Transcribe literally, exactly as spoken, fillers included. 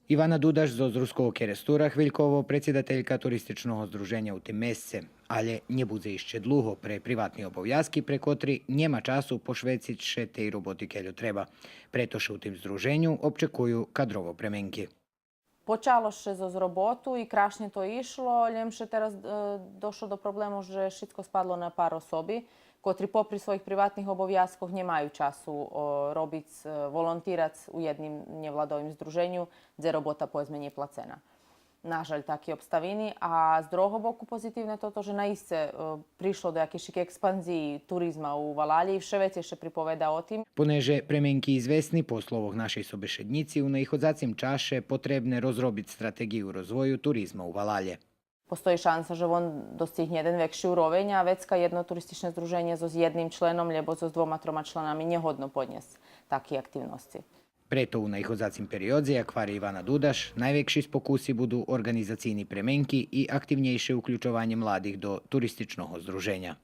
Ивана Дудаш зоз Руского Керестура хвильково предсидателька Туристичного здруженя у тим месце, алє нє будзе ище длуго пре приватни обовязки пре котри нєма часу пошвециц ше тей роботи кельо треба. Прето ше у тим здруженю обчекую кадрово пременки. Почало ше зоз роботу и крашнє то ишло, лєм ше тераз, е, дошло до проблему же шицко спадло на пар особи, котри попри своїх приватних обовязкох нє маю часу, о, робиц, е, волонтирац у єдним нєвладовим здруженю, дзе робота, поведзме, нє плацена. Нажаль, таки обставини. А з другого боку позитивне тото же наисце, е, пришло до якейшик експанзиї туризма у валалє и вше вецей ше приповеда о тим. Понеже пременки извесни, по словох нашей собешеднїци, у наиходзацим чаше потребне розробиц стратеґию розвою туризма у валалє. Постої шанса же вон достигнє єден векши уровень, а вецка єдно туристичне здруженє зоз єдним членом лєбо зоз двома-трома членами нє годно поднєсц таки активносци. Прето у наиходзацим периодзе, як гвари Ивана Дудаш, найвекши спокуси буду орґанизацийни пременки и активнєйше уключованє младих до туристичного здруженя.